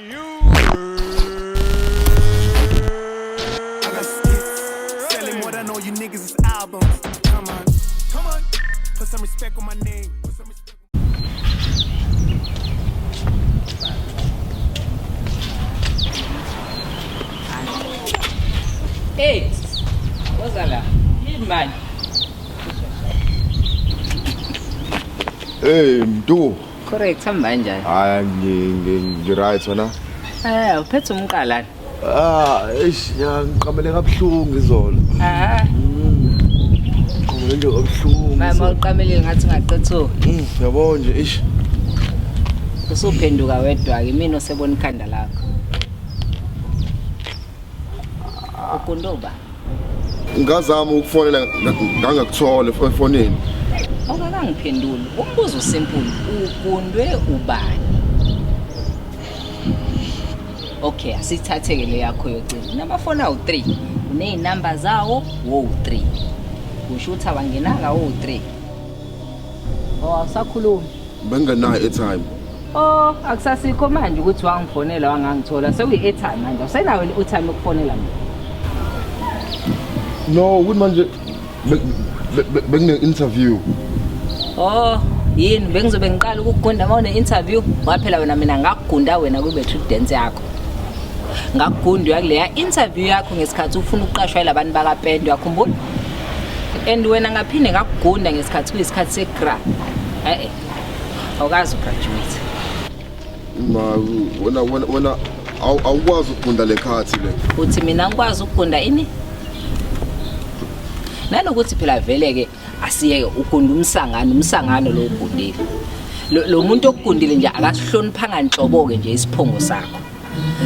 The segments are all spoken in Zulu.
I got skits, selling more than all you niggas is albums. Come on, come on, put some respect on my name. Put some respect. Hey, woza la. Yini manje? Hey Mdu, Correct, hamba kanjani? hayi ngi right wena. Eh, uphethe umqala. Ah, eish, ya ngiqamele kabuhlungu izolo. Ah, Ngiqamele nje kabuhlungu. mama uqamelile ngathi ungaqethuka. Yabo nje eish. Usuphenduka wedwa ke mina osebona ikhanda lakho. Ukundoba. Ngazama ukufonela ngangakuthola efonini. Awukakangiphenduli. Umbuzo simple, ugundwe ubani? Okay, asithatheke le yakho yocingo. Unamafoni awu-3. Uney'namba zawo wo-3. Kusho ukuthi awangenanga wo-3. Oh, awusakhulumi. Bengenayo airtime. Oh, akusasikho manje ukuthi wangifonela wangangithola. Sekuyi-airtime manje. Awusenayo i-airtime yokufonela mina. No, ukuthi manje bekune interview. Oh, yini bengizobe ngiqala ukukugunda uma une-interview waphela wena mina ngakugunda wena kwi-matric dance yakho. Ngakugunda uya kuleya interview yakho ngesikhathi ufuna ukuqashwa yilabantu bakapende uyakhumbula? And wena ngaphinde ngakugunda ngesikhathi kuyisikhathi segra. Eh eh. Awukazi ugraduate. Ma wena awukwazi ukugunda le khathi le. Uthi mina ngikwazi ukugunda ini? Nanokuthi phela vele ke asiyeke ugunda umsangano, umsangano lo ugundile. Lo muntu okugundile nje akasihloniphanga nhlobo ke nje isiphongo sakho.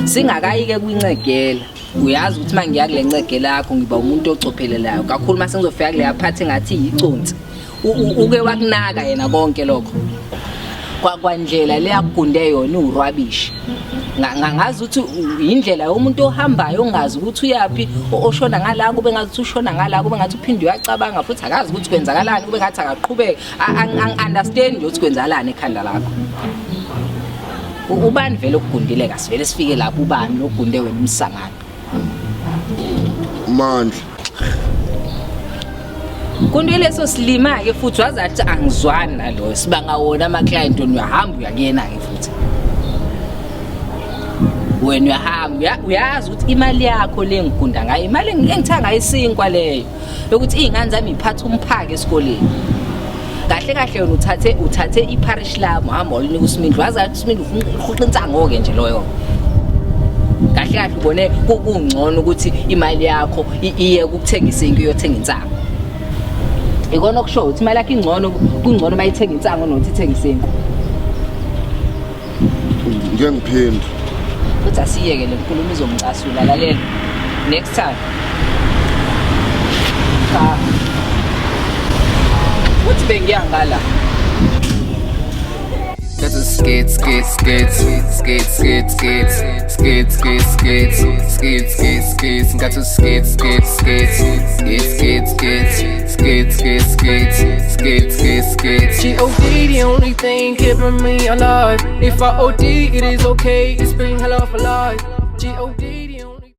Singakayi ke kwincegela. Uyazi ukuthi mangiya kule ncegela yakho ngiba umuntu ocophelelayo kakhulu mase ngizofika kuleya part engathi yiconsi. Uke wakunaka yena konke lokho. Kwandlela leyakugunde yona urwabishi. Ngazi ukuthi indlela yomuntu ohambayo ongazi ukuthi uyapi, oshona ngala kube ngathi ushona ngala kube ngathi uphinde uyacabanga futhi akazi ukuthi kwenzakalani kube ngathi akaqhubeka understand nje ukuthi kwenzakalani ekhanda lakho. Ubani vele okugundile kasivele sifike lapho ubani ogunde wena umsangano. Mandla. Kunto leso silima ke futhi wazathi angizwani naloyo sibanga wona ama client wena uyahamba uyakuyena ke futhi. Wena uyahamba uyazi ukuthi imali yakho le ngigunda ngayo imali engithanga ngayo isinkwa leyo yokuthi izingane zami iphatha umphako esikoleni. Kahle kahle wena uthathe iparish lami uhamba ulinika uSimindlu wazathi uSimindlu ufuna uhuqa insango ke nje loyo. Kahle kahle ubone kungcono ukuthi imali yakho iye ukuthenga isinto iyothenga insango. Ikona okusho ukuthi imali yakho ingcono kungcono mayithenga insango nokuthi ithenga isinto. Ngeke ngiphinde. Futhi asiyeke le nkulumo izomcasula lalela. Next time. Cha. Futhi bengiya ngala. That's a skit, skit, skit, skit, skit, skit, skit, skit, skit, skit, skit, skit. Got to skit, skit, skit, skit, skit, skit, skit, skit, skit, skit, skit, skit. G.O.D. the only thing keeping me alive. If I O.D. it is okay. It's been hell of a life. G.O.D.